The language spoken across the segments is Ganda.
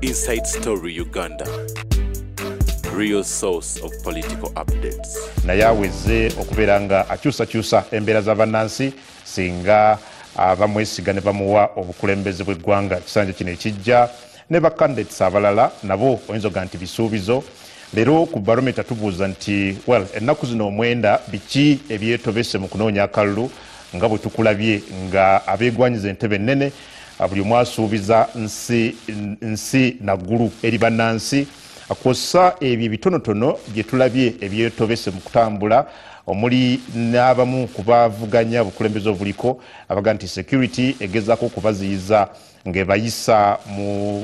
Inside Story Uganda, real source of political updates. Naye aweze okubeera nga akyusakyusa embeera za bannansi singa bamwesiga ne bamuwa obukulembeze bw'eggwanga ekisanja kino ekijja, ne ba candidates abalala nabo oyinza oga nti bisuubizo. Leero ku Barometer tubuuza nti well, ennaku zino 9 biki ebyetobese mu kunoonya akalulu nga bwe tukulabye nga abeegwanyiza entebe ennene, buli omu asuubiza nsi naggulu eri bannansi, kwossa ebyo ebitonotono bye tulabye ebyetobese mu kutambula, omuli n'abamu ku bavuganya obukulembeze obuliko abaga nti security egezaako okubaziyiza ng'ebayisa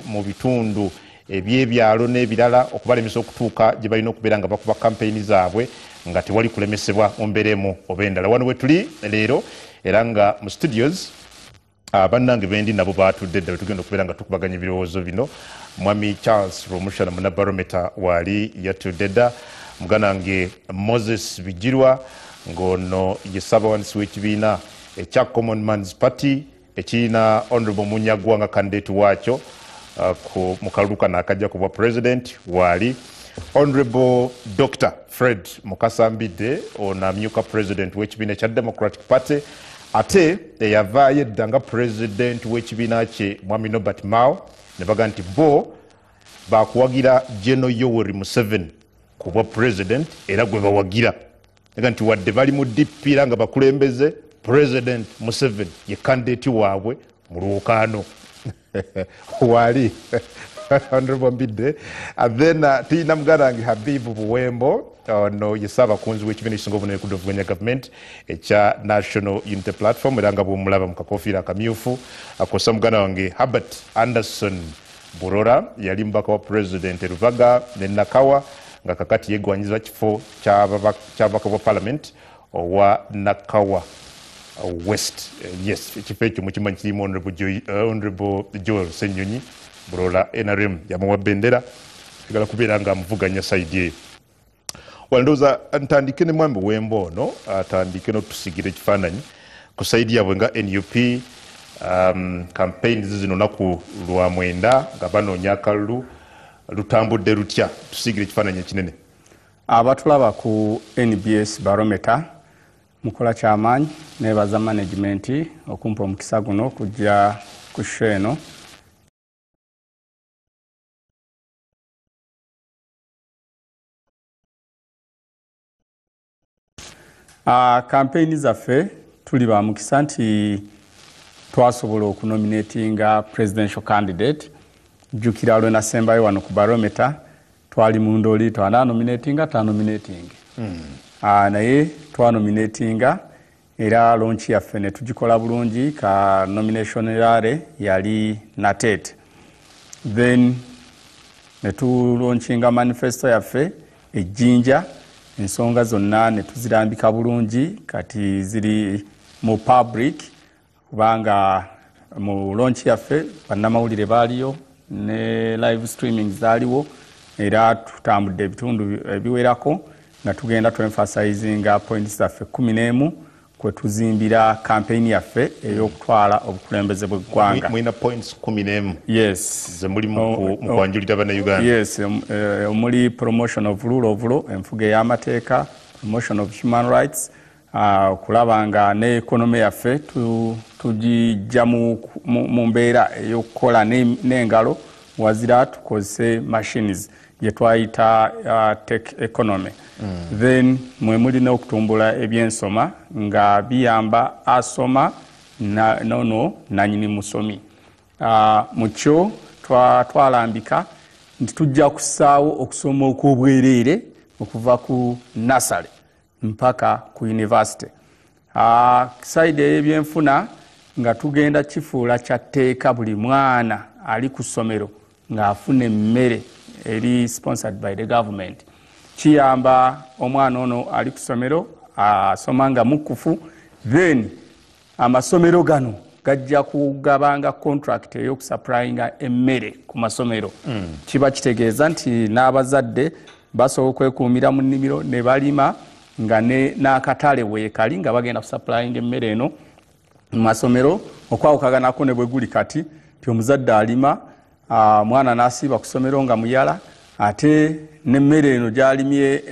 mu bitundu ebyebyalo n'ebirala okubalemesa okutuuka gye balina okubeera nga bakuba kampeyini zaabwe nga tewali kulemesebwa mu mbeera emu oba endala. Wano we tuli leero era nga mu studios bannange bendi nabo batudde ddala, tugenda okubeera nga tukubaganya ebirowoozo bino. Mwami Charles Rwomushana muna Barometer waali yatudde dda, muganda wange Moses Bigirwa ng'ono ye ssaabawandiisi w'ekibiina ekya Common Man's Party ekirina Honorable Munyagwa nga candidate waakyo mu kalulu kano akajja ku bwa president waali. Honorable Dr. Fred Mukasa Mbidde ono amyuka president w'ekibiina ekya Democratic Party, ate eyavaayo edda nga president w'ekibiina kye Mwami Norbert Mao, ne baga nti bo bakuwagira General Yoweri Museveni ku bwa president era gwe bawagira. Naga nti wadde bali mu DP era nga bakulembeze, President Museveni ye candidate waabwe mu lwokaano. Wali Honorable Mbidde. And then tulina muganda wange Habibu Buwembo, ono ye ssaabakunzi w'ekibiina ekisinga obunene ku vuganya gavumenti ekya National Unity Platform, era nga bw'omulaba mu kakofiira akamyufu. Akosa muganda wange Herbert Anderson Burora, yali mubaka wa president e Rubaga ne Nakawa, nga kakati yeegwanyiza kifo ky'ababaka bwa parliament owa Nakawa West. Yes, ekifo ekyo mukimanyi kirimu Honorable Joel Ssenyonyi. Burora NRM yamuwa bendera, ayagala kubeera nga amuvuganya sayidi eyo. Ndowooza ntandike ne mwami Buwembo ono atandike n'otusigira ekifaananyi ku sayidi yaabwe nga NUP. Campaigns zino lunaku lwa 9 nga banoonya akalulu lutambudde lutya? Tusiigire ekifaananyi ekinene. Abatulaba ku NBS Barometer mukola kyamaanyi, neebaza management okumpa omukisa guno okujja ku show eno. Campaign zaffe tuli ba mukisa nti twasobola okunominatinga presidential candidate. Jjukira lwe nasembayo wano ku Barometer twali mu ndoli twanominatinga tanominating. Naye twanominatinga era launch yaffe ne tugikola bulungi, ka nomination rally yali Nateete. Then ne tulaunchinga manifesto yaffe ejjinja, ensonga zonna ne tuzirambika bulungi, kati ziri mu public kubanga mu launch yaffe bannamawulire baaliyo ne live streaming zaaliwo, era tutambudde ebitundu ebiwerako nga tugenda twemphasizinga points zaffe 11 kwe tuzimbira campaign yaffe ey'okutwala obukulembeze bw'eggwanga. Mulina points 11? Yes. Ze muli mu kwanjulira bannayuganda? Yes, omuli promotion of rule of law, enfuga ey'amateeka, promotion of human rights, okulaba nga ne economy yaffe tugijja mu mbeera ey'okukola n'engalo, wazira tukozese machines gye twayita tech economy. Then mwe mulina okutumbula ebyensoma nga biyamba asoma nono nanyini musomi. Mu kyo twalambika nti tujja kussaawo okusoma okw'obwereere okuva ku nursery mpaka ku university. Side ey'ebyenfuna nga tugenda kifuula kya tteeka buli mwana ali ku ssomero ng'afuna emmere eri sponsored by the government. Kiyamba omwana ono ali ku ssomero asoma nga mukufu, then amasomero gano gajja kugabanga contract ey'okusupplyinga emmere ku masomero. Kiba kitegeeza nti n'abazadde basobola okwekuumira mu nnimiro ne balima nga n'akatale weekali nga bagenda kusupplyinga emmere eno mu masomero. Okwawukaganako ne bwe guli kati nti omuzadde alima Mwana n'asiiba ku ssomero nga muyala, ate n'emmere eno gy'alimye,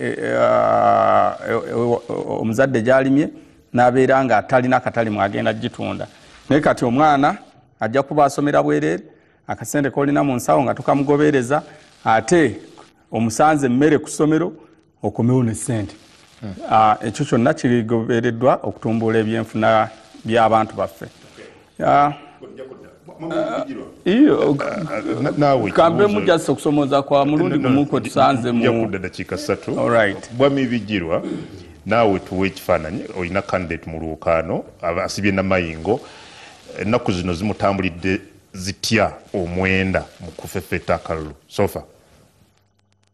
omuzadde gy'alimye n'abeera nga talina katale mwagenda gitunda. Naye kati omwana ajja kuba asomera bwereere, akasente k'olina mu nsawo nga tukamugobereza, ate omusanze emmere ku ssomero okomewo ne ssente. Ekyo kyonna kigobereddwa okutumbula ebyenfuna by'abantu baffe. Kambe mujja okusomooza kwa mulundi gumu kwe tusanze mu dakiika 3. Bwami Bigirwa, naawe tuwe ekifaananyi. Olina candidate mu lwokaano asibye Namayingo, ennaku zino zimutambulidde zitya omwenda mu kufeffetta akalulu so far?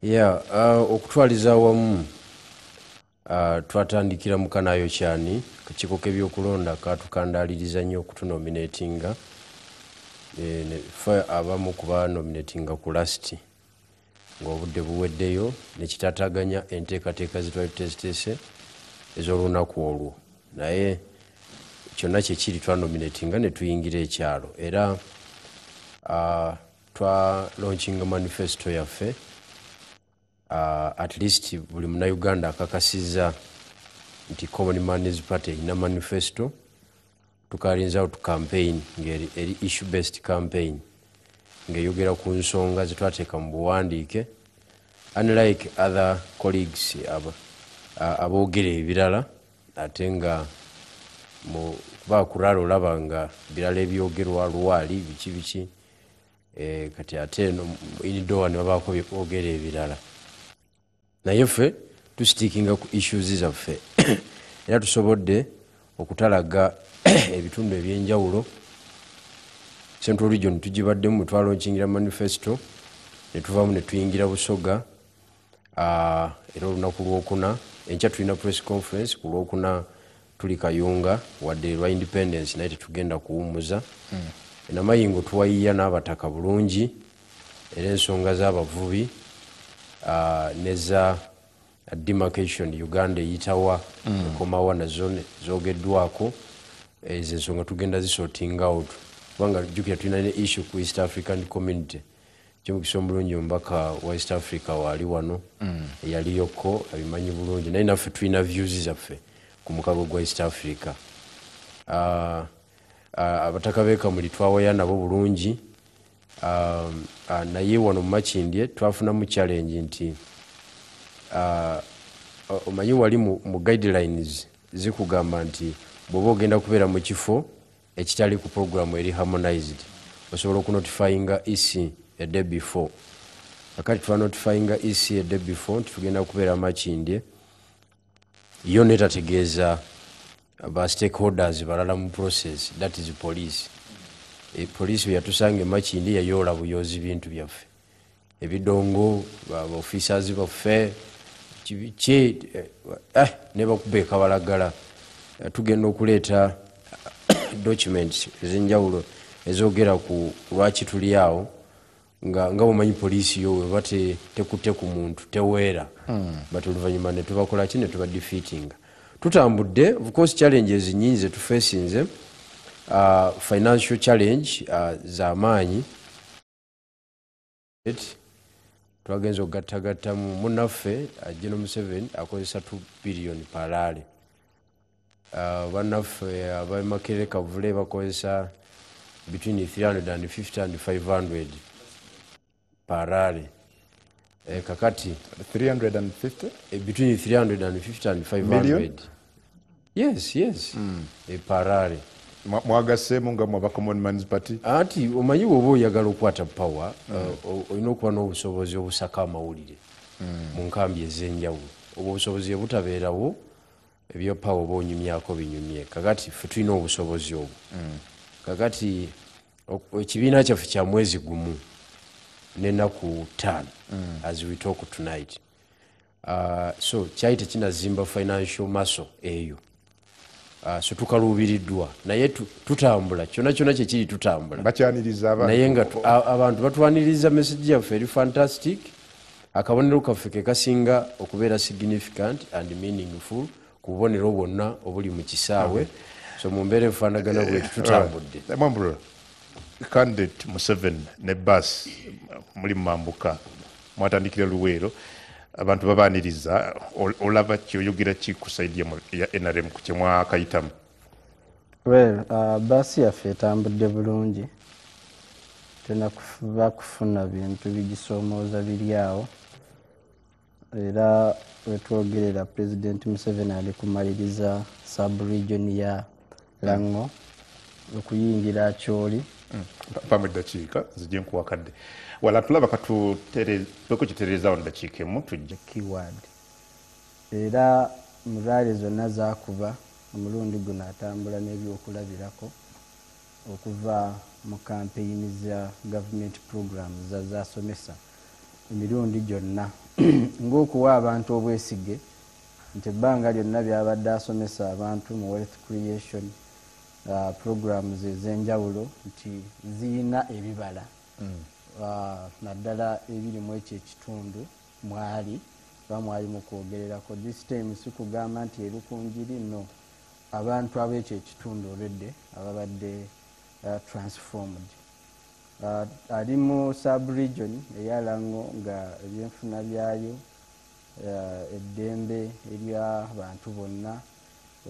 Yeah, okutwaliza awamu, twatandikira mu Kanayo kyani kakiiko k'ebyokulonda katukandaaliriza nnyo okutunominatinga. Fe abamu kuba nominatinga ku last ng'obudde buweddeyo, nekitataganya enteekateeka zetwali tutesiteese ez'olunaku olwo. Naye kyonna kyekiri, twanominatinga ne tuyingira ekyalo, era twa launchinga manifesto yaffe. At least buli Munauganda akakasizza nti Common Man's Party erina manifesto. Tukalinza out campaign ngeri eri issue based campaign ng'eyogera ku nsonga zetwateeka mu buwandiike, unlike other colleagues aboogera ebirala, ate nga kuba kulala olaba nga birala ebyogerwa lwali biki biki. Kati ate indoor ne babaako boogera ebirala, naye ffe tustickinga ku issues zaffe, era tusobodde okutalaga ebitundu ebyenjawulo. Central Region tugibaddemu mwe twalaunchingira manifesto, ne tuvaamu ne tuyingira Busoga. Era olunaku lwokuna, enkya tulina press conference. Ku Lwokuna tuli Kayunga, wadde lwa independence naye tetugenda kuwummuza. Namayingo tuwayiya n'abataka bulungi, era ensonga z'abavubi neza demarcation, Uganda eyitawa, ekomawa, nazo zogeddwako. Ezo ensonga tugenda zisorting out, kubanga jjukira tulina ne issue ku East African Community. Kyomukisa omulungi omubaka wa East Africa waali wano, eyaliyoko abimanyi bulungi, naye naffe tulina views zaffe ku mukago gwa East Africa. Abataka b'ekamuli twawaya nabo bulungi. Naye wano mu Makindye twafunamu challenge nti omanyi wali mu guidelines zikugamba nti bw'oba ogenda kubeera mu kifo ekitali ku programu eri harmonized, osobola okunotifyinga EC a day before. Akati twanotifyinga EC a day before nti tugenda kubeera Makindye, yo netategeeza ba stakeholders balala mu process, that is police. Police bwe yatusanga emakindye yayoola buyozi bintu byaffe, ebidongo, ba officers baffe ki, ne bakuba ekabalagala. Tugenda okuleeta documents ez'enjawulo ezogera ku lwaki tuli awo, nga bumanyi poliisi yo weba tekutte ku muntu teweera. But oluvannyuma ne tubakola ki, ne tuba defeatinga. Tutambudde, of course challenges nyingi zetufacinze. Financial challenge z'amaanyi twagenza okugattagattamu munnaffe General Museveni akozesa 2 billion per rally. Bannaffe abamakerere Kavule bakozesa between 350 and 500 per rally. Kakati 350? Between 350 and 500. Million? Yes. Per rally. Mwagaseemu nga mwaba Common Man's Party? Anti omanyi bw'oba oyagala okukwata power, olina okuba n'obusobozi obusaka amawulire mu nkambi ez'enjawulo. Obwo obusobozi ebutabeerawo, ebya power oba onyumyako binyumye. Kakati ffe tulina obusobozi obwo. Kakati ekibiina kyaffe kya mwezi gumu n'ennaku 5 as we talk tonight. So kyali tekinazimba financial muscle eyo. So tukaluubiriddwa, naye tutambula, kyonna kyonna kyekiri tutambula. Bakyaniriza abantu? Naye nga abantu batwaniriza, message yaffe eri fantastic. Akabonero kaffe ke kasinga okubeera significant and meaningful ku bubonero bwonna obuli mu kisaawe. So mu mbeera efaanagana bwetu tutambudde. Mwambulula. Candidate Museveni ne bus muli mambuka mwatandikira Luweero, abantu babaniriza. Olaba ki, oyogera ki ku side ya NRM ku kyemwakayitamu? Well, baasi yaffe etambudde bulungi, tenakuba kufuna bintu bigisoomooza biri awo. Era wetwogerera President Museveni ali kumaliriza sub-region ya Lango okuyingira Acholi. Mpamu eddakiika nzije nkuwakadde wala tulaba katutereko kitereezaawo ddakiika emu tujje. Keyword era mu rally zonna zakuba omulundi guno atambula n'ebyokulabirako okuva mu campaign za government programs zasomesa emirundi gyonna, ng'okuwa abantu obwesige nti ebbanga lyonna byabadde asomesa abantu mu wealth creation programs ez'enjawulo nti ziyina ebibala, naddala ebirimu ekyo ekitundu mwali bamwali mu kwogererako. This time si kugamba nti erukunjiri, no, abantu ab'ekyo ekitundu olwedde ababadde transformed. Ali mu sub-region eya Lango nga ebyenfuna byayo, eddembe ery'abantu bonna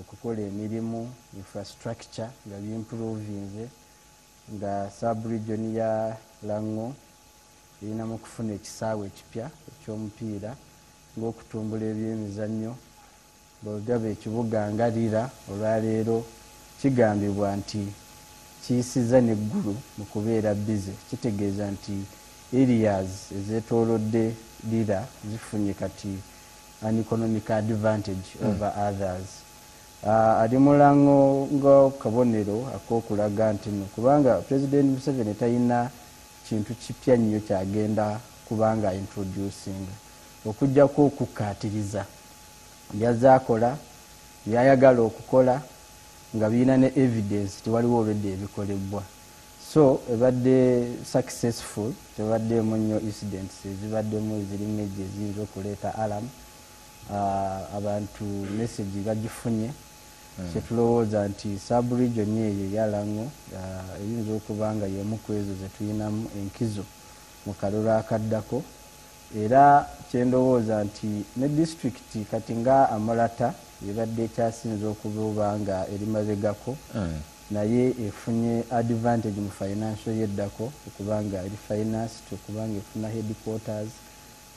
okukola emirimu, infrastructure nga byimprovinze, nga sub-region ya Lango erinamu okufuna ekisaawe ekipya ekyomupiira ng'okutumbula ebyemizannyo. Bw'ogaba ekibuga nga Lira olwaleero kigambibwa nti kiyisiza n'eggulu mu kubeera busy, kitegeeza nti areas ezeetoolodde Lira zifunye kati an economic advantage over others. Ali mulango nga kabonero ak'okulaga nti no, kubanga President Museveni talina kintu kipya nnyo kyagenda kubanga introducing okujjako okukkaatiriza byazaakola, byayagala okukola nga birina ne evidence tewaliwo olwedde ebikolebwa. So ebadde successful, tebaddeemu nnyo incidents ezibaddemu eziri major eziyinza okuleeta alarm. Abantu message bagifunye. Kyetulowooza nti sub-region eyo eya Lango eyinza okuba nga y'emu ku ezo zetulinamu enkizo mu kalulu akaddako. Era kyendowooza nti ne disitulikiti kati nga Amolata ebadde ekyasinza okuba nga eri mabegako, naye efunye advantage mu financial yeddako okubanga eri financed, okubanga efuna headquarters,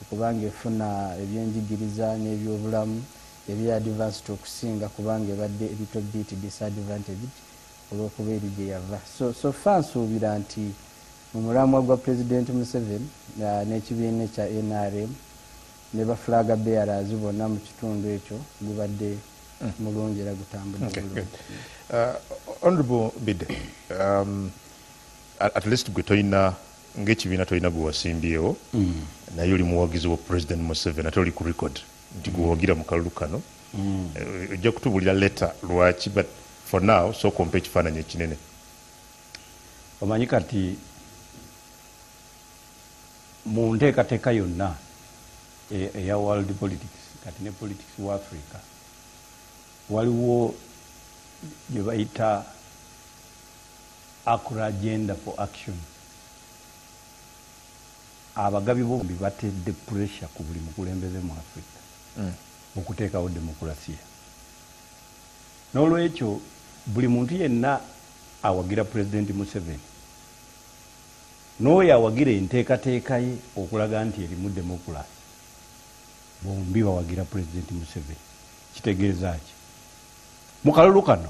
okubanga efuna ebyenjigiriza n'ebyobulamu ebi advanced okusinga, kubanga ebadde a little bit disadvantaged olw'okuba eri gye yava. So far nsuubira nti mu mulamwa gwa President Museveni n'ekibiina ekya NRM ne ba flag bearers bonna mu kitundu ekyo gubadde mulungi era gutambudde bulungi. Honorable Bide, at least gwe tolina ng'ekibiina tolina gwe wasimbyewo, naye oli muwagizi wa President Museveni ate oli ku record nti gwewagira mu kalulu kano. Ojja kutubuulira later lwaki, but for now sooka ompa ekifaananyi ekinene. Omanyi kati mu nteekateeka yonna eya world politics kati ne politics wa Africa, waliwo gye bayita Accra Agenda for Action. Abagabi bombi batedde pressure ku buli mukulembeze mu Africa okuteekawo demokulasiya. N'olwekyo buli muntu yenna awagira Pulezidenti Museveni n'oyo awagira enteekateeka ye okulaga nti erimu demokulasi, bombi bawagira Pulezidenti Museveni. Kitegeeza ki? Mu kalulu kano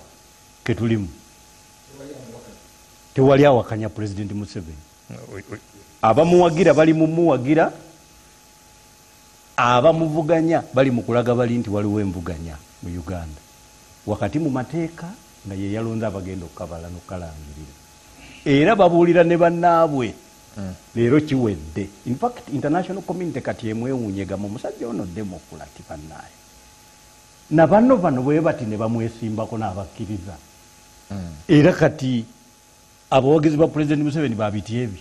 ketulimu tewali awakanya Pulezidenti Museveni. Abamuwagira bali mumuwagira, abamuvuganya bali mu kulaga bali nti waliwo envuganya mu Uganda wakati mu mateeka nga ye yalonze abagenda okukabala n'okukalangirira, era babuulira ne bannaabwe leero kiwedde. In fact, international community kati emwewuunyegama omusajja ono demokulati bannaaye na banno bano bwe bati ne bamwesimbako n'abakkiriza. Era kati abawagizi ba Pulezidenti Museveni babiti ebi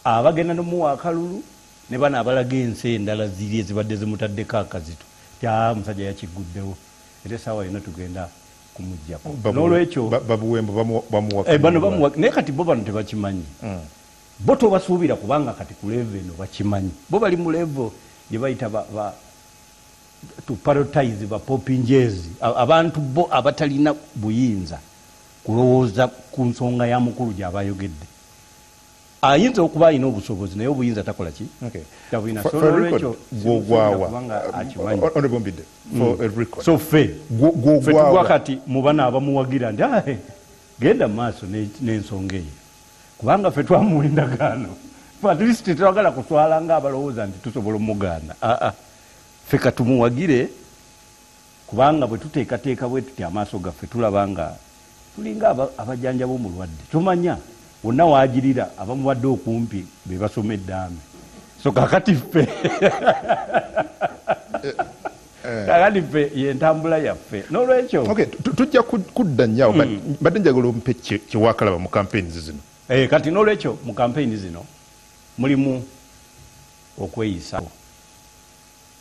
abagenda nomuwa akalulu ne bano abalaga ensi endala ziri ezibadde zimutaddeko akazito ti omusajja yakiguddewo, era essaawa yonna tugenda kumujjako. N'olwekyo babuwembo bamuwa bano bamuwa, naye kati bo bano tebakimanyi. Bo tobasuubira kubanga kati ku level eno bakimanyi. Bo bali mu level gye bayita to prioritize ba popinjezi, abantu bo abatalina buyinza kulowooza ku nsonga ya mukulu gy'abayogedde. Ayinza okuba alina obusobozi naye obuyinza takola ki? Tabulina. So n'olwekyo gwogwawa Honorable Mbidde, for a record. So ffe tugwa kati mu bano abamuwagira nti genda mu maaso n'ensonga eyo, kubanga ffe twamuwa endagaano. At least tetwagala kuswala nga abalowooza nti tusobola omugaana. Ffe katumuwagire, kubanga bwe tuteekateeka bwe tuti amaaso gaffe tulaba nga tulinga abajjanjaba omulwadde. Tumanya wonna waagirira abamuwadde okumpi be basoma eddaame. So kakati ffe yentambula yaffe. N'olwekyo tujja kudda nnyo, mbadde njagala ompe kyewakalaba mu campaigns zino. Kati n'olwekyo mu campaign zino mulimu okweyisa.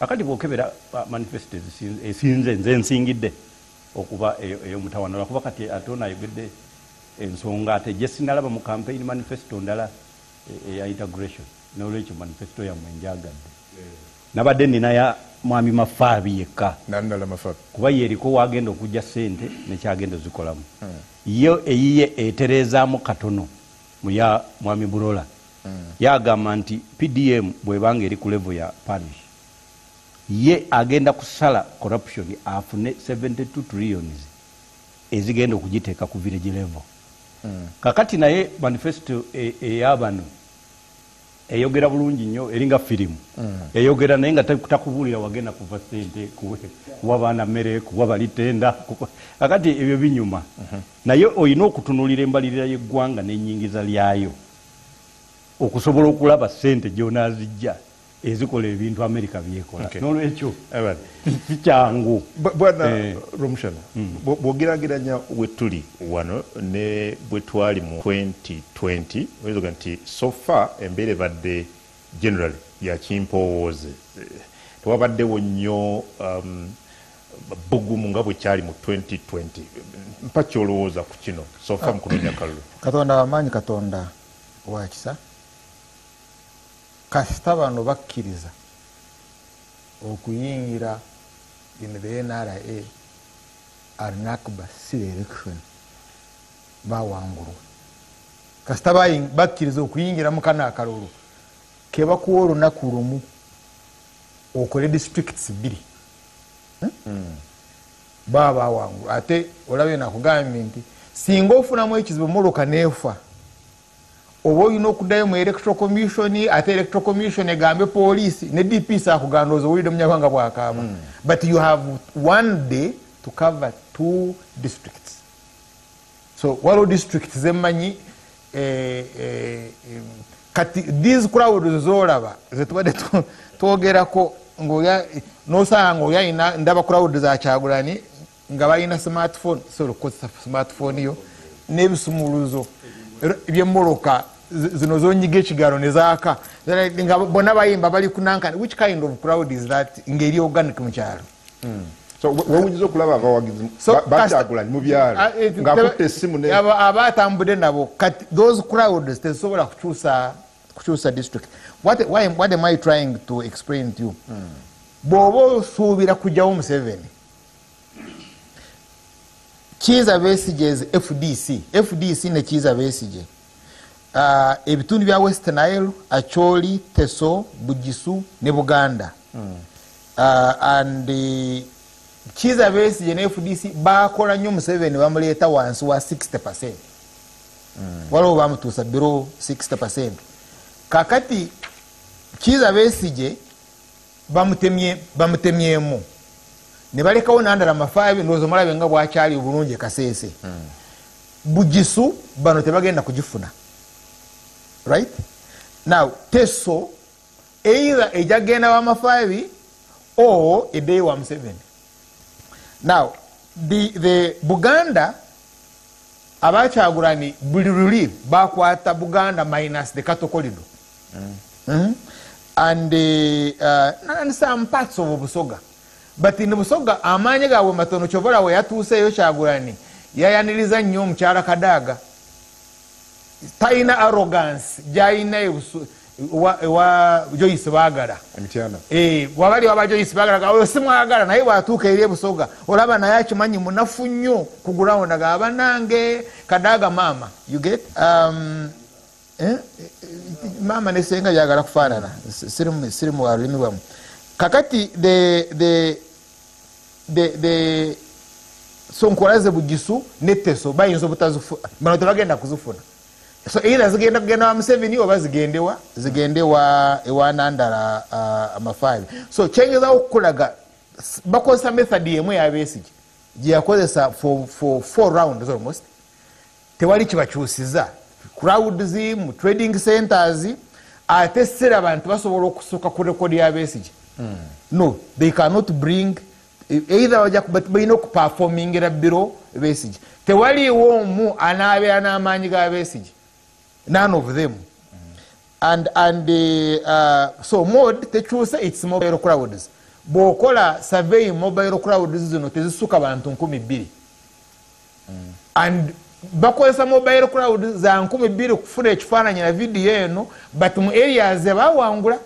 Akati bw'okebera manifesto esinze nze nsingidde okuba ey'omutawaana, lwakuba kati ate ono ayogedde ensonga ate gye sinalaba mu campaign manifesto ndala eya integration. N'olwekyo manifesto yammwe njagadde. Nabadde nina ya mwami Mafaabi yekka, kuba ye eriko waagenda okujja ssente nekyagenda ozikolamu. Yo eyiye etereezaamu katono mu ya mwami Bulola. Yagamba nti PDM bw'ebanga eri ku level ya parish, ye agenda kusala corruption afune 72 trillions ezigenda okugiteeka ku village level. Kakati naye manifesto ey'abano eyogera bulungi nnyo, eringa firimu eyogera naye nga takubuulira wagenda kuva ssente, kuwa baana mmere, kuwa balitenda. Kakati ebyo binyuma, naye olina okutunuulira embalirira y'eggwanga n'ennyingiza lyayo okusobola okulaba ssente gy'onaazijja ezikola ebintu Amerika byekola. N'olwekyo si kyangu. Bwana Rwomushana, bw'ogeraageranya we tuli wano ne bwe twali mu 2020, oyinza nti so far embeera ebadde generally ya kimpowooze, tewabaddewo nnyo bbugumu nga bwe kyali mu 2020. Mpa ky'olowooza ku kino so far mu kunoonya kalulu. Katonda wamaanyi, Katonda wakisa. Kasita bano bakkiriza okuyingira in the NRA Alnakba si election bawangulwa. Kasita bakkiriza okuyingira mu kano akalulu kebakuwa olunaku lumu okole districts 2, baba bawangulwa. Ate olabye nakugambye nti singa ofunamu ekizibu mmotoka neefa, oba olina okuddayo mu electoral commission, ate electoral commission egambe poliisi ne DP akuganda owulidde munyabanga bwakaaba. But you have one day to cover 2 districts. So waliwo districts zemmanyi kati these crowds zolaba zetubadde twogerako, nosanga ngaoli alina ndaba crowd za Kyagulanyi nga balina smartphone, sobola okukozesa smartphone yo n'ebisumuluzo by'emmoloka zino zonyiga ekigalo ne zaaka, nga bonna bayimba bali kunankana. Which kind of crowd is that ng'eri organic mu kyalo? So wewunyiza okulaba abawagizi ba Kyagulanyi mu byalo ng'akutte essimu. Aba atambudde nabo. Kati those crowds tezisobola kukyusa district. What am I trying to explain to you? Bw'oba osuubira kujjawo Museveni, Kiiza Besigye's FDC, FDC ne Kiiza Besigye, ebitundu bya West Nile, Acholi, Teso, Bugisu ne Buganda, and Kiiza Besigye ne FDC bakola nnyo Museveni bamuleeta wansi wa 60%. Waliwo bamutuusa below 60%. Kakati Kiiza Besigye bamutemyemu ne balekawo Nandala Mafaabi, ndowooza omulabe nga bwakyali obulungi Kaseese. Bugisu bano tebagenda kugifuna. Right now Teso either ejagenda wa Mafaabi or eddeyo wa Museveni. Now the Buganda abakyagulani buli luli bakwata Buganda minus the cattle corridor, and some parts of Busoga. But in Busoga amaanyi gaabwe matono. Kyovola we yatuuseeyo Kyagulanyi yayaniriza nnyo omukyala Kadaga. Talina arrogance gyalina ewa Joyce Bagala. Wabali waba Joyce Bagala oyo simwagala, naye bwatuuka eri Ebusoga olaba naye akimanyi munafu nnyo ku ground, agamba nange Kadaga maama, you get maama ne senga byagala kufaanana, siri mu lulimi bwamu. Kakati the so nkolaze Bugisu ne Teso bayinza obutazifuna, bano tebagenda kuzifuna. So either zigenda kugenda wa Museveni oba zigende wa ewa Nandala Mafabi. So kyengezaako okukulaga bakozesa method emu ya Besigye gye yakozesa for 4 rounds almost, tewali kibakyusiza. Crowds mu trading centers, ate sera abantu basobola okusooka ku rekodi ya Besigye. No, they cannot bring either, balina okuperformingira biro Besigye. Tewaliwo omu anaabeera n'amaanyi ga Besigye, none of them. And so mode tekyuse, its mobile crowds. Bw'okola survey mobile crowds zino tezisuka bantu 2,000. And bakozesa mobile crowd za 2,000 kufuna ekifaananyi na vidiyo eno, but mu areas bawangula.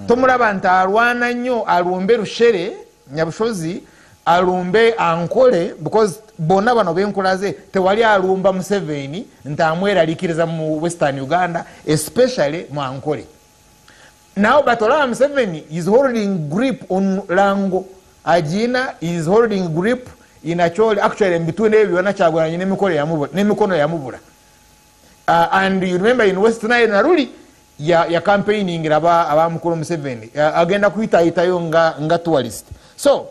Tomulaba nti alwana nnyo alumbe Rushere Nyabushozi, alumbe Ankole, because bonna bano benkulaze tewali alumba Museveni nti amweralikiriza mu Western Uganda, especially mu Ankole. Now but olaba Museveni is holding grip on Lango, Agina is holding grip in Acholi, actually in between ebyo byonna Kyagulanyi n'emikono yamubula. And you remember in West Nile Naruli ya campaigning aba mukulu Museveni agenda kuyitayitayo nga tourist. So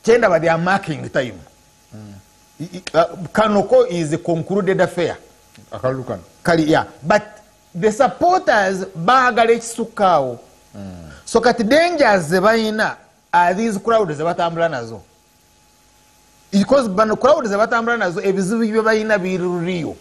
kyendaba they are marking time. Kanoko is a concluded affair. Akalulu kano. Kali, yeah. But the supporters baagala ekisukaawo. So kati dangers ze balina are these crowds ze batambula nazo. Because bano crowds ze batambula nazo ebizibu bye balina biruriyo.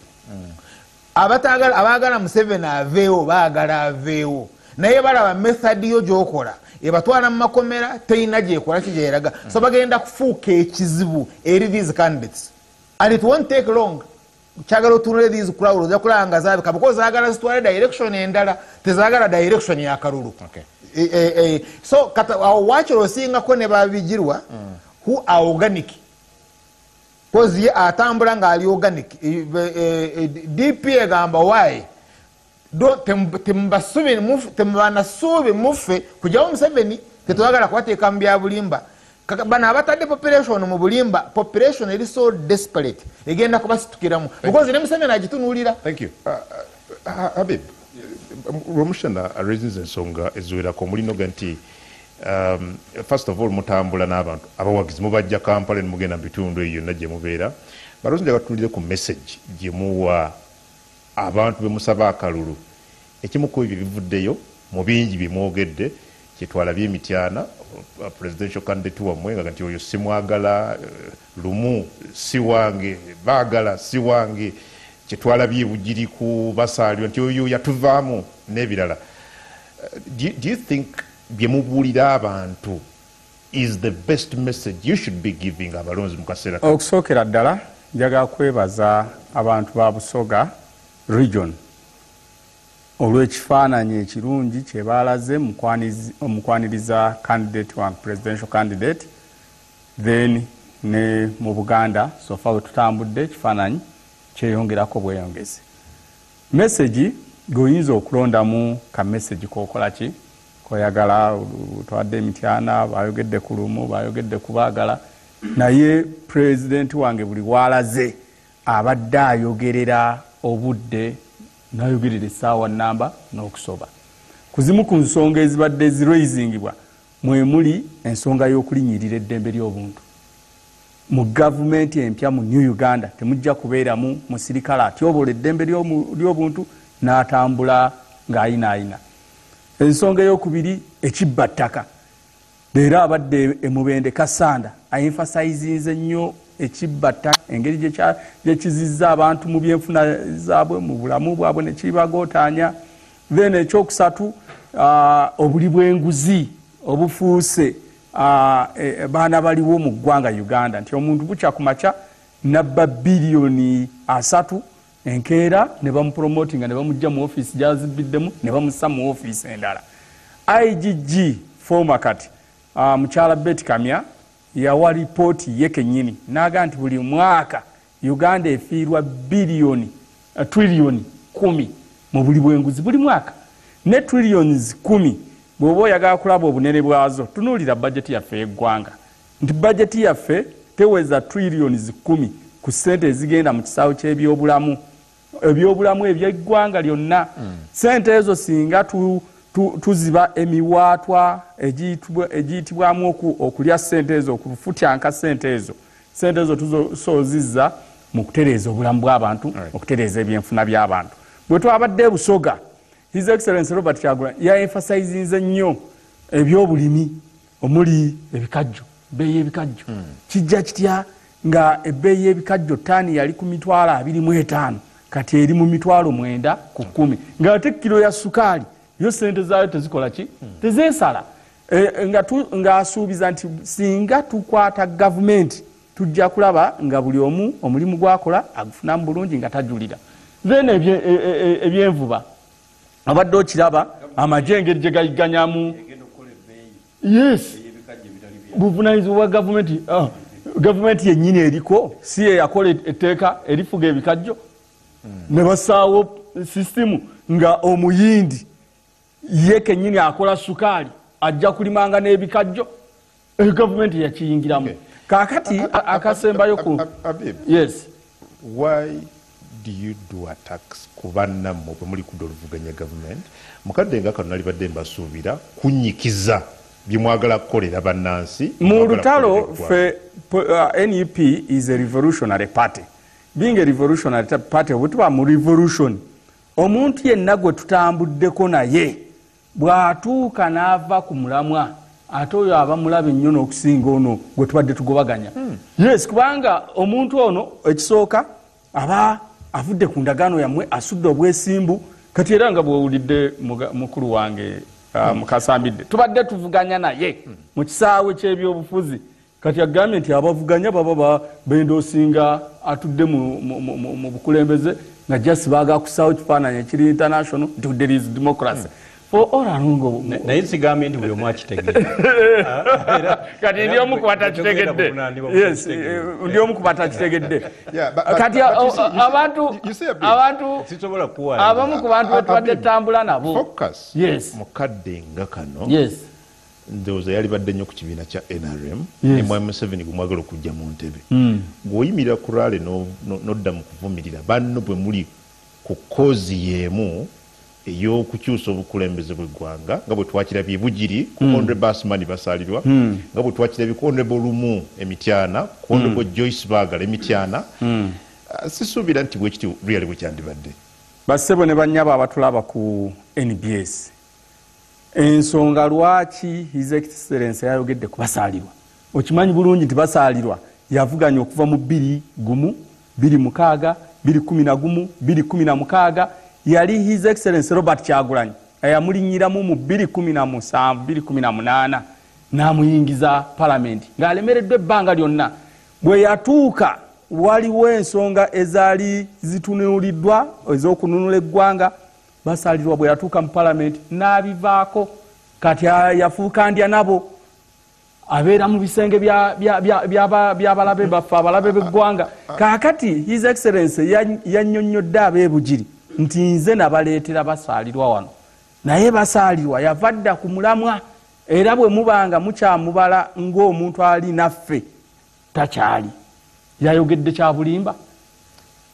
Abaagala Museveni aveewo, baagala aveewo, naye balaba method yo gy'okola ebatwala mu makomera, terina gyekola kigyeraga. So bagenda kufuuka ekizibu eri these candidates, and it won't take long. Kyagala otunule these crowds ojja kulaba nga zaabika, because zaagala zitwale direction endala, tezaagala direction ya kalulu. So kata awo waakiri osingako ne babigirwa who are organic, because ye atambula ng'ali organic. DP egamba why temubanasuubi muffe kujjawo Museveni, tetwagala kubateeka mu bya bulimba. Bano abatadde population mu bulimba, population eri so desperate egenda kubasitukiramu, because ne Museveni agitunuulira. Thank you. Habib, Rwomushana raises ensonga eziwerako. Mulinoga nti first of all mutambula n'abantu abawagizi, mubajja Kampala ne mugenda mu bitundu eyo yonna gye mubeera. Baloozi njagala tutunulire ku message gye muwa abantu be musaba akalulu. Ekimu ku ebyo bivuddeyo mu bingi bye mwogedde kyetwalabye Emityana, presidential candidate wammwe nga nti oyo simwagala, Lumu si wange, Baagala si wange, kyetwalabye Bugiri ku Basaalyo nti oyo yatuvaamu n'ebirala. Do you think bye mubuulira abantu is the best message you should be giving abalonzi mu kaseera kano? Okusookera ddala njagala kwebaza abantu ba Busoga region olw'ekifaananyi ekirungi kye baalaze mu kwaniriza candidate wa presidential candidate. Then ne mu Buganda so far we tutambudde ekifaananyi kyeyongerako bweyongezi. Message gweoyinza okulondamu ka message k'okola ki koyagala, twadde Emityana bayogedde ku Lumu, bayogedde ku Baagala, naye president wange buli walaze abadde ayogerera obudde n'ayogerera essaawa namba n'okusoba. Ku zimu ku nsonga ezibadde ziraisingibwa mwe muli ensonga y'okulinnyirira eddembe ly'obuntu. Mu gavumenti empya mu New Uganda temujja kubeeramu musirikale atyobola eddembe ly'obuntu n'atambula ng'ayinaayina. Ensonga ey'okubiri, ekibba ttaka. Leero abadde emubende Kasanda aemphasizinze nnyo ekibba ttaka, engeri gye kizizza abantu mu byenfuna zaabwe, mu bulamu bwabwe ne kibagootaanya. Then ekyokusatu, obuli bw'enguzi obufuuse baana baliwo mu ggwanga Uganda, nti omuntu bukya ku makya nabba biliyoni 3 enkeera ne bamupromotinga ne bamujja mu ofiisi gyazibiddemu ne bamussa mu ofiisi endala. IGG former kati mukyala Betty Kamya yawa ripooti ye kennyini n'agamba nti buli mwaka Uganda efiirwa biliyoni triliyoni 10 mu buli bwenguzi buli mwaka. Ne trillions 10 bw'oba oyagala kulaba obunene bwazo, tunuulira bajeti yaffe y'eggwanga nti bajeti yaffe teweza trillions 10 ku ssente ezigenda mu kisaawe ky'ebyobulamu, ebyobulamu eby'eggwanga lyonna. Ssente ezo singa tuziba emiwaatwa egiyitibwamu okulya ssente ezo, okufutyanka ssente ezo, ssente ezo tusoozizza mu kutereeza obulamu bw'abantu, okutereeza ebyenfuna by'abantu. Bwe twabadde e Busoga, His Excellency Robert Kyagulanyi yaemphasizinze nnyo ebyobulimi omuli ebikajjo, ebbeeyi y'ebikajjo. Kijja kitya nga ebbeeyi y'ebikajjo ttaani yali ku 25,000 kati eri mu 9,000 ku 10, ng'ate kiro ya sukaali yo ssente zaayo tezikola ki? Tezeesala. Ng'asuubiza nti singa tukwata gavumenti tujja kulaba nga buli omu omulimu gwakola agufunamu bulungi nga tajulira. Then ebyenvuba abadde okiraba amagye engeri gye gayigganyamu. Yes, buvunaanyizibwa bwa gavumenti. Gavumenti yennyini eriko si ye yakola etteeka erifuga ebikajjo ne bassaawo sisitimu nga omuyindi ye kennyini akola sukaali ajja kulimanga n'ebikajjo. Gavumenti yakiyingiramu. Kaakati akasembayo ku yes. Why do you do attacks ku bannammwe bwe muli kudda oluvuganya gavumenti? Mukadde nga kano nalibadde mbasuubira kunyikiza bye mwagala kukolera bannansi. Mu lutalo ffe NUP is a revolutionary party. Being a revolutionary party, bwe tuba mu revolution, omuntu yenna gwe tutambuddeko naye bw'atuuka n'ava ku mulamwa, ate oyo aba mulabe nnyo n'okusinga ono gwe tubadde tugobaganya. Yes, kubanga omuntu ono ekisooka aba avudde ku ndagaano yammwe, asudde obwesimbu. Kati era nga bw'owulidde mukulu wange Mukasambidde, tubadde tuvuganya naye mu kisaawe ky'ebyobufuzi. Kati agambye nti abavuganya baba bendoosinga atudde mu bukulembeze nga just baagala kussaawo kifaananyi ekiri international nti there is democracy. For all along, naye sigambye nti buli omu akitegeera. Kati ndi omu ku batakitegedde. Yes, ndi omu ku batakitegedde. Kati abantu abamu ku bantu betubadde tutambula nabo. Focus. Yes. Mukadde nga kano. Yes. Ndowooza yalibadde nnyo ku kibiina kya NRM ne Mwami Museveni gwe mwagala okujja mu ntebe. Bw'oyimirira ku rally n'odda mu kuvumirira banno bwe muli ku koozi y'emu ey'okukyusa obukulembeze bw'eggwanga, nga bwe twakirabye Bugiri ku Honorable Asmani Basalirwa, nga bwe twakirabye ku Honorable Lumu Emityana, ku Honorable Joyce Bagala Emityana. Sisuubira nti bwe kityo really bwe kyandibadde. Bassebo ne bannyabo abatulaba ku NBS, ensonga lwaki His Excellency yayogedde ku Basaalirwa, okimanyi bulungi nti Basaalirwa yavuganya okuva mu 2 1 2 6 2 11 2 16. Yali His Excellency Robert Kyagulanyi ayamulinnyiramu mu 2017 2018 n'amuyingiza palamenti ng'alemereddwa ebbanga lyonna. Bwe yatuuka waliwo ensonga ezaali zitunuuliddwa ez'okununula eggwanga. Basaalirwa bwe yatuuka mu palamenti n'abivaako. Kati yafuuka ndya nabo, abeera mu bisenge by'abalabe baffe, abalabe b'eggwanga. Kaakati His Excellency yannyonnyodde ab'e Bugiri nti nze nabaleetera Basaalirwa wano, naye Basaalirwa yava dda ku mulamwa, era bwe mubanga mukyamubala ng'omuntu ali naffe takyali. Yayogedde kya bulimba.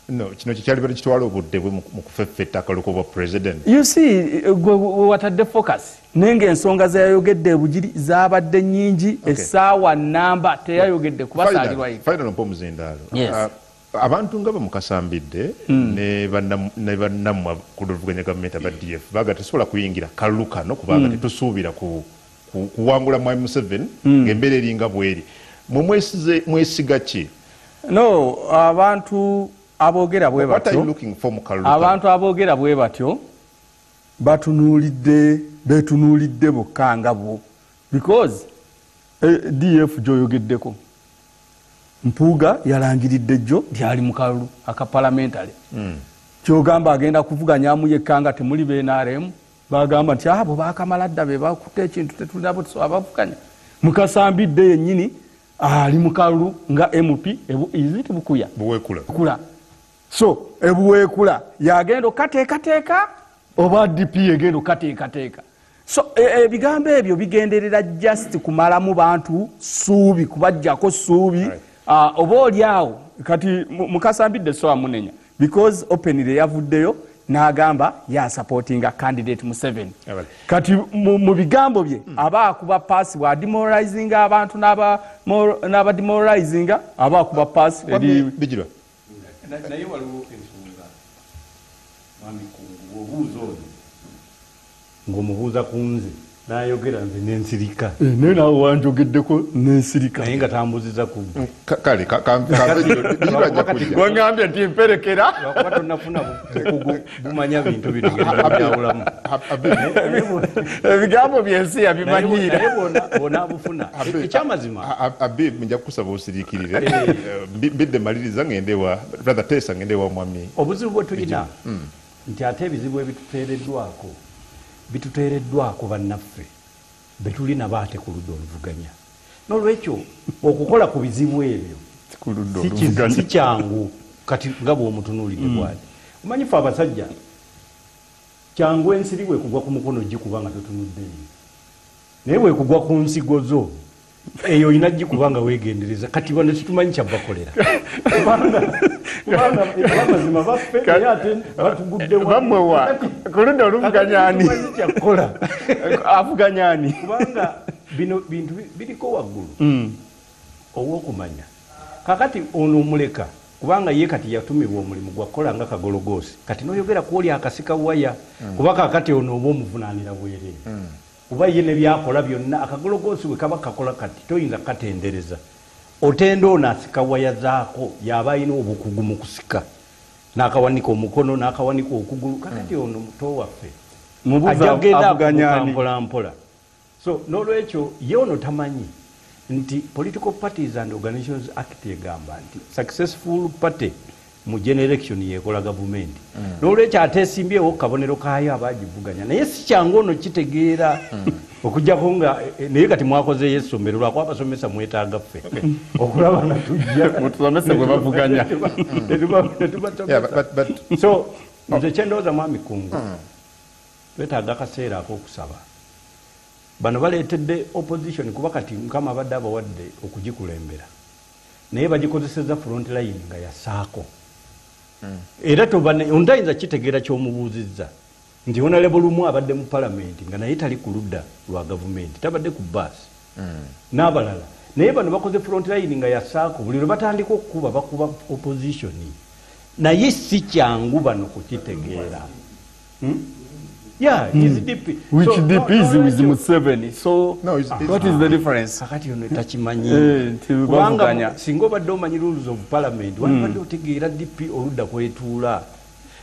No, kino kyekyalibadde kitwala obudde bwe mu kufeffetta akalulu k'obwa president. You see, gwe watadde focus, naye ng'ensonga ze yayogedde e Bugiri zaabadde nnyingi. Essaawa namba teyayogedde ku Basaalirwa yekka. Final, mpa omuzindaalo. Yes. Abantu nga bamukasambidde ne bannammwe ku luvuganya gavumenti aba DF baga tesobola kuyingira kalulu kano kubanga tetusuubira kuwangula Mwami Museveni ng'embeera eringa bweri. Mwe mwesiga ki? No, abantu aboogera bwe What are you batyo, looking for mu kalulu kano? Abantu aboogera bwe batyo batunuulidde, betunuulidde bokka nga bo, because DF gy'oyogeddeko, Mpuuga yalangiridde jjo lyali mu kalulu aka parliamentary. Kyogamba agenda kuvuganyamu yekka nga temuli BNRM. Bagamba nti abo bakamala dda be bakutte ekintu tetulina tusobola bavuganya. Mukasambidde yennyini ali mu kalulu nga MP iziti Bukuya. Buweekula. Kula. So ebuweekula yagenda okateekateeka oba DP egenda okateekateeka. So ebigambo ebyo bigenderera just kumalamu bantu ssuubi, kubajjako ssuubi. Oba oli awo kati Mukasambidde so amunenya because openly yavuddeyo n'agamba ya supportinga candidate Museveni. Kati mu bigambo bye aba akuba pass wa demoralizing abantu n'aba demoralizinga aba akuba pass eri Bigirwa. Naye waliwo ensonga mwami Kungu obuuza ono ng'omubuuza ku nze n'ayogera nze n'ensirika. Naye naawe wanjogeddeko n'ensirika. Naye nga tambuziza ku ggwe. Kale wangambye nti mperekera. Lwakuba tonnafuna bukugu bumanya bintu bino ngeri byawulamu. Ebigambo by'ensi yabimanyiira. Naye bw'onaabufuna. Ekyamazima. Abi nja kukusaba osiriikirire. Mbidde maliriza ngende wa brother Tesa ngende wa mwami. Obuzibu bwe tulina nti ate ebizibu ebituteereddwako bituteereddwako bannaffe betuli nabo ate ku ludda oluvuganya. N'olwekyo okukola ku bizibu ebyo si kyangu kati nga bw'omutunuulidde bw'ati. Omanyi ffe abasajja kyangu ensiri bwekugwa ku mukono gikuba nga totunudde eyo, naye bwekugwa ku nsigo zo eyo olina gikuba nga weegendereza. Kati bano situmanyi kyabakolera kubanga amazima baffe naye ate batugudde bamwewa ku ludda oluvuganya ani kyakukola avuganya ani, kubanga bino bintu biriko waggulu ow'okumanya. Kakati ono omuleka kubanga ye kati yatumibwa omulimu gwakukola nga kagologoosi, kati n'oyogera ku oli akasika waya kuba kakati ono oba omuvunaanira bwereere kuba ye ne byakola byonna akagologoosi bwe kaba kakola kati toyinza kukatendereza. Otenda ono asika waya zaako yaba alina obukugu mu kusika n'akawanika omukono n'akawanika okugulu. Kakati ono muto waffe ajja kugenda mpola mpola. So n'olwekyo ye ono tamanyi nti Political Parties and Organizations Act egamba nti successful party mu general election yekola gavumenti. N'olwekyo ateesimbyewo kabonero kaayo abagivuganya, naye si kyangu ono kitegeera okuggyako nga naye kati mwakozeeyo essomero lwakuba abasomesa mwetaaga ffe okulaba nga tujja mutusomese bwe bavuganya. So nze kyendowooza mwami Kungu twetaaga akaseera ak'okusaba. Bano baleetedde opposition kuba kati Mukama abadde abawadde okugikulembera, naye bagikozesezza front line nga yasaako. Era ontayinza kitegeera ky'omubuuzizza nti Honorable Lumu abadde mu palamenti nga naye tali ku ludda lwa gavumenti, tabadde ku baasi n'abalala, naye bano bakoze front line nga yasaako. Buli lwe batandika okukuba bakuba opposition, naye si kyangu bano kukitegeera. Yeah, he's DP. Which so, DP is with Museveni. So no, what is the difference? Kakati ono takimanyi. Kubanga singa obadde omanyi rules of parliament, wandibadde otegeera DP oludda kwetuula.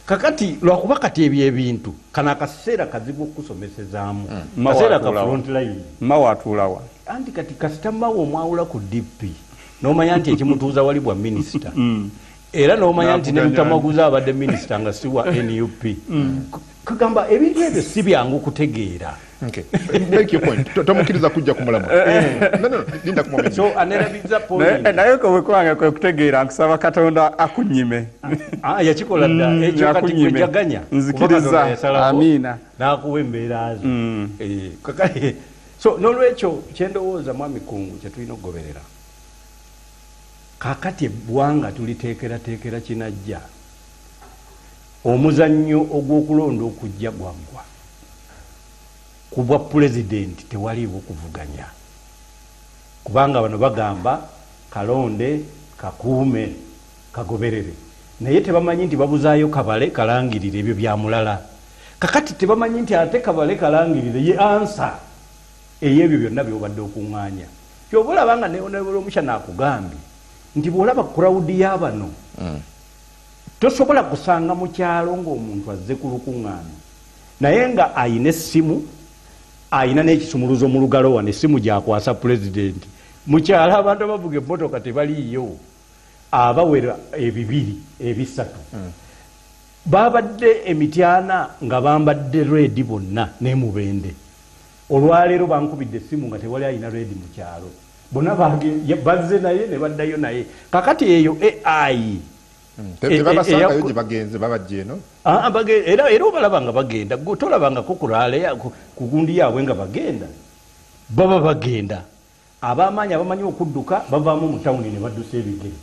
Kakati lwakuba kati ebyo ebintu kano akaseera kazibu okusomesezaamu. Kaseera ka front line. Mawa atuulawa. Anti kati kasita Mawa omwawula ku DP n'omanya nti ekimutuuza wali bwa minisita. Era n'omanya nti ne Lutamaguzi abadde minisita nga si wa NUP. Kugamba ebintu ebyo si byangu kutegeera. Okay. Make your point. Tomukkiriza kujja ku mulamwa. No, linda ku moment. So anerabiza point. Naye ko bwe kwe kutegeera nkusaba Katonda akunyime. Yakikola dda. Ekyo kati kwejaganya. Nzikiriza. Amiina. N'akuwa embeera zo. So n'olwekyo kyendowooza mwami Kungu kye tulina okugoberera. Kakati eggwanga tuliteekerateekera kinajja. Omuzannyo ogw'okulonda okujja gwaggwa. Ku bwa pulezidenti tewaliiwo kuvuganya. Kubanga bano bagamba kalonde, kakuume, kagoberere. Naye tebamanyi nti babuzaayo kabale kalangirire ebyo bya mulala. Kakati tebamanyi nti ate kabale kalangirire ye ansa ey'ebyo byonna by'obadde okuŋŋaanya. Ky'oba olaba nga ne Honorable Omushana akugambye nti bw'olaba crowd y'abano tosobola kusanga mu kyalo ng'omuntu azze ku lukuŋŋaana naye nga ayina essimu, Ayina n'ekisumuluzo mu lugalo wano, essimu gyakwasa pulezidenti. Mukyalo abantu abavuga emmotoka tebaliiyo, abawera 2 3. Babadde emityana nga bambadde red bonna ne Mubende. Olwaleero bankubidde essimu nga tewali alina red mu kyalo. Bonna bazze naye ne baddayo naye. Kakati eyo AI tebabasangayo gye bagenze, babajja eno. Era obalaba nga bagenda, tolabangako ku rally ku gundi yaabwe nga bagenda. Baba bagenda. Ab'amaanyi abamanyi okudduka bavaamu mu tawuni ne baddusa ebigere.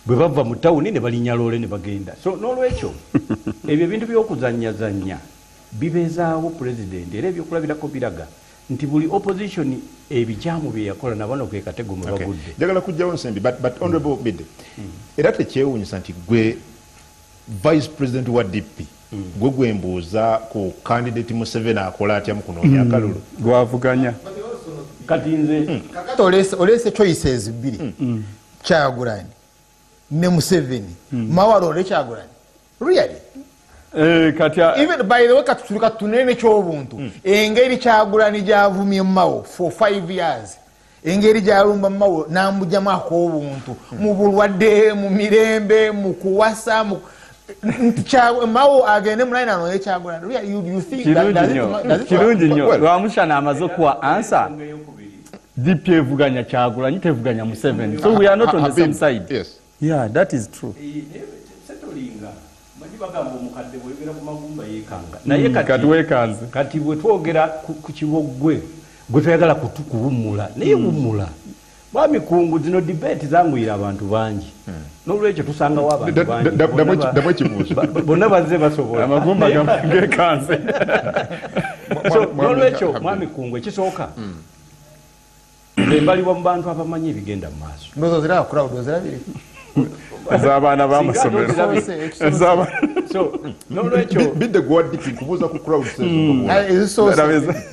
Bwe bava mu tawuni ne balinnya loole ne bagenda. So n'olwekyo ebyo ebintu by'okuzannyazannya bibeezaawo pulezidenti, era ebyokulabirako biraga nti buli opposition ebikyamu bye yakola nabano ke katego mwe bagudde. Njagala kujjawo nsembi, but honorable Mbidde, era tekyewuunyisa nti gwe vice president wa DP, gwe gwembuuza ku candidate Museveni akola atya mu kunoonya akalulu. Gwavuganya. Kati nze kakati oleese choices bbiri, Kyagulanyi ne Museveni. Mawala ole Kyagulanyi, really? Kati even by the way, katutulika tunene kyobuntu, engeri Kyagulanyi gyavumye Mao for 5 years, engeri gyalumba Mao nambujamu ak'obuntu mu bulwadde, mu mirembe, mu kuwasa, mu nti Mao agende mulayini anoye Kyagulanyi. Really, you think that, does it, does it Kirungi nnyo. Well- Lwamushana amaze okuwa answer. DP evuganya Kyagulanyi, tevuganya Museveni, so we are not on the same Habib, side. Yes. Yeah, that is true. Setolinga manyi bagamba omukadde bweyogera ku magumba yeekanga, naye Kati weekanze. Kati bwe twogera ku kiboggwe gwe toyagala kuwummula, naye wummula. Mwami Kungu, zino debate zanguyira abantu bangi, n'olwekyo tusangawo abantu bangi. Ddamu ekibuuzo. Bonna bazze basobola. Amagumba gekanze. So n'olwekyo mwami Kungu, ekisooka nze mbalibwa mu bantu abamanyi ebigenda mu maaso. Ndowooza ziraba crowd, ozirabire. Ez'abaana b'amasomero. So n'olwekyo Bidde gwe wa DP, nkubuuza ku crowd ezo. Ezisoose.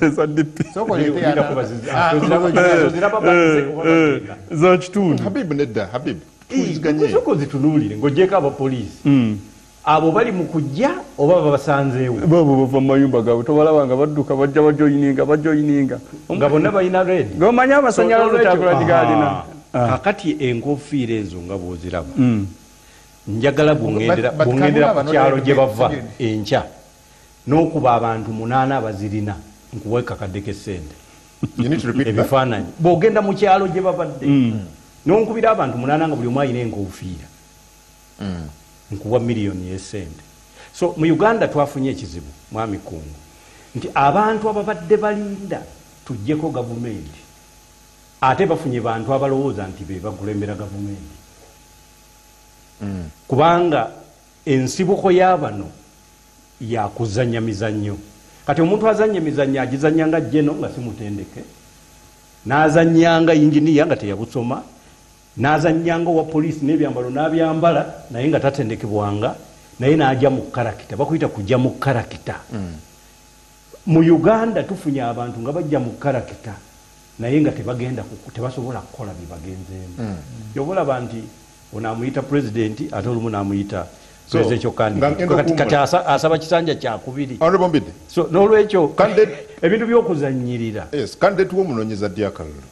Eza DP. Sooka oleete yana. Oziraba bazze oba bagenda? Zakitundu. Habib, nedda, Habib, tuwuliziganye. Sooka ozitunuulire ng'ogyeko abapoliisi, abo bali mu kujja oba babasanzeewo? Babo bava mu mayumba gaabwe, tobalaba nga badduka bajja bajoyininga bajoyininga Nga bonna balina red. Ng'omanyi amasanyalaze Kyagulanyi gaalina. Kakati enkofiira ezo nga bw'oziraba, njagala bw'oŋŋendera But bw'oŋŋendera can ku you kyalo have gye bava another enkya n'okuba abantu 8 abazirina, nkuwa kakadde k'essente. You need to repeat that. Ebifaananyi, bw'ogenda mu kyalo gye babadde n'onkubira abantu 8 nga buli omu alina enkofiira, nkuwa miliyoni y'essente. So mu Uganda twafunye ekizibu, mwami Kungu, nti abantu ababadde balinda tuggyeko gavumenti ate bafunye bantu abalowooza nti be bakulembera gavumenti, kubanga ensibuko y'abano yakuzanya mizannyo. Kati omuntu azanya emizannyo agizanya nga jeno nga si mutendeke, n'azanyanga inginiya nga teyabusoma, n'azanyanga owa poliisi n'ebyambalo n'abyambala naye nga tatendekebwanga, naye n'ajja mu character. Bakuyita kujja mu character. Mu Uganda tufunye abantu nga bajja mu character naye nga tebagenda tebasobola kukola bye bagenzeemu. Yoba olaba nti ono amuyita pulezidenti ate olumu n'amuyita So, presidential candidate. Nga ngenda Kati okuwummula. asaba kisanja kyakubiri. Honorable Mbidde. So n'olwekyo Candidate- ebintu by'okuzannyirira. Yes, candidate w'omunoonyeza ddi akalulu?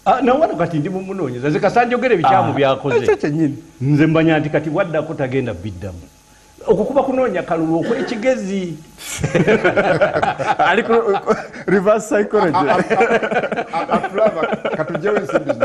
Ah, nawano kati ndi mumunoonyeza nze kasanjogere ebikyamu byakoze. Ekyo kyennyini. Nze mbanya nti kati bwaddako tagenda biddamu, okwo kuba kunoonya kalulu okw'ekigezi. Ali ku reverse psychology. Atulaba katugyewo ensimbi zino.